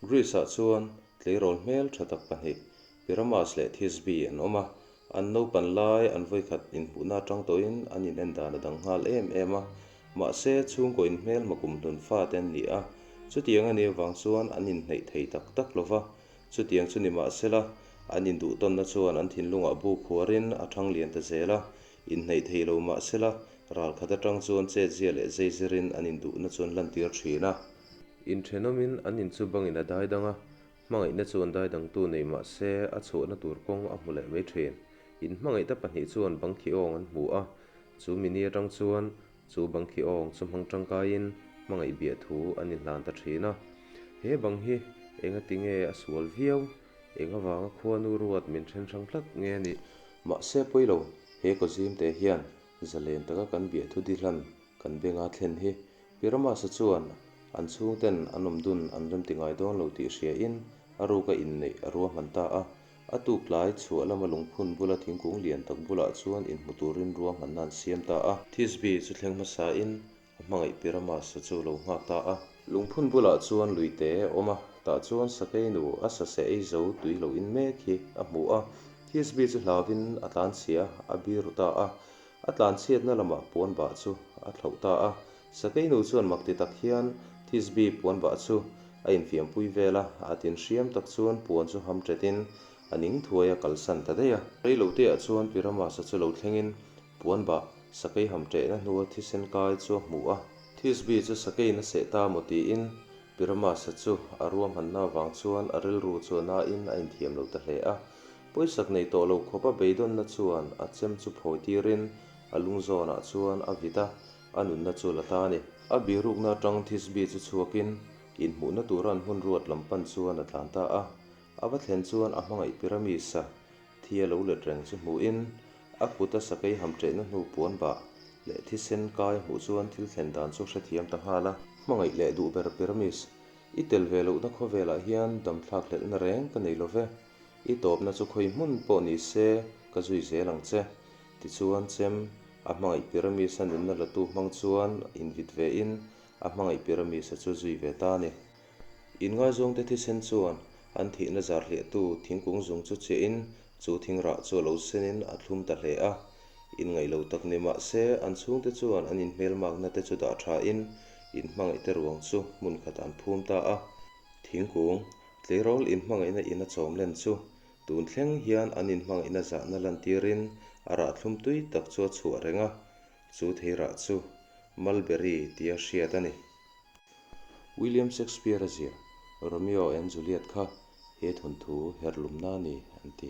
Greece-ah chuan tleirawl hmel tha tak pahnih, Pyramus leh Thisbe an awm a. An naupan lai an vawikhat inhmuhna atang tawhin an inen dan a dang nghal em em a. Mahse, chhungkaw inhmelhma kumhlun fate an ni a, chutiang a nih avang chuan an inhneih thei tak tak lo va. Chutiang chu ni mahsela, an induhtawnna chuan an thinlungah bu khuarin a thang lian ta zel a, inhneih thei lo mahsela, ralkhat atang chuan chetzia leh zeizirin an induhna chu an lantir thin a. Inthenawmin an in chu bangin a dai dang a, hmangaihna chuan dai dangtu nei mahse a chhuahna tur kawng a hmu leh mai thin. Inhmangaihte pahnih chuan bang khi awng an hmu a, chu mini atang chuan Chu bang khi awng chu hmang tangkaiin hmangaih biah thu an inhlan ta thin a. He bang hi enga tinge a sual viau? Eng avanga khuanu ruat min then hrang tlat nge a nih? Mahse pawi lo, he kawzimte hian zalen taka kan biah thu dihlan kan benga thlen hi Piramasa chuan an chhungten an awm dun an remti ngai dawn lo tih hriain a ruka inneih a ruahman ta a. A tuk lai chhuah lama lungphun bula thingkung lian tak bulah chuan inhmu turin ruahmanna an siam ta a. Thisbe chu thleng hmasain a hmangaih Pyramus-a chu lo nghak ta a. Lungphun bulah chuan luite a awm a, tah chuan sakei nu a saseh ei zo tui lo in mek hi a hmu a. Thisbe chu hlauvin a tlanchhia a biru ta a. A tlanchhiatna lamah puan bah chu a thlauh ta a. Sakei nu chuan mak ti tak hian Thisbe puan bah chu a infiampui vel a, a tin hriam tak chuan puan chu ham ṭetin a ning thuai a kalsan ta daih a. Rei lo teah chuan Piramasa chu lo thlengin puan bah sakei ham ṭehna hnua thisen kai chu a hmu a. Thisbe chu sakeiin a seh ta maw tiin Piramasa chu a ruahmanna avang chuan a rilru chu a nain a inthiam lo ta hle a. Pawisak nei tawh lo khawp a beidawnna chuan a chem chu phawi tirin a lung zawnah chuan a vit a, A nunna chu la ta a ni. A birukna atang Thisbe chu chhuakin inhmuhna tura an hmun ruat lam pan chuan a tlan ta a. A va thlen chuan a hmangaih Pyramis-a thi a lo let reng chu hmuhin a kuta sakei hamṭehna hnu puan bah leh thisen kai a hmuh chuan thil thlen dan chu hrethiam ta nghal a. Hmangaih leh duh ber Pyramis, i tel ve lohna khawvelah hian damthlak hlelhna reng ka nei lo ve. I tawpna chu khawi hmun pawh ni se ka zui zel ang che. Tichuan chem a hmangaih Pyramis-a nunna latu hmang chuan invit vein a hmangaih Pyramis-a chu zui ve ta a ni. Inngaizawngte thisen chuan an thihna zar hliahtu thingkung zung chu chiahin chu thingrah chu a lo senin a thlum ta hle a. Inngaih lo tak ni mah se an chhungte chuan an inhmelmakna te chu dah thain inhmangaihte ruang chu hmun khatah an phum ta a. Thingkung Tleirawl inhmangaihna in a chawm len chu tun thleng hian an inhmangaihna zahna lantirin a rah thlum tui tak chu a chhuah reng a, chu thei rah chu Mulberry tia hriat a ni. William Shakespeare-a ziah Romeo and Juliet kha he thawnthu herlumna a ni an ti.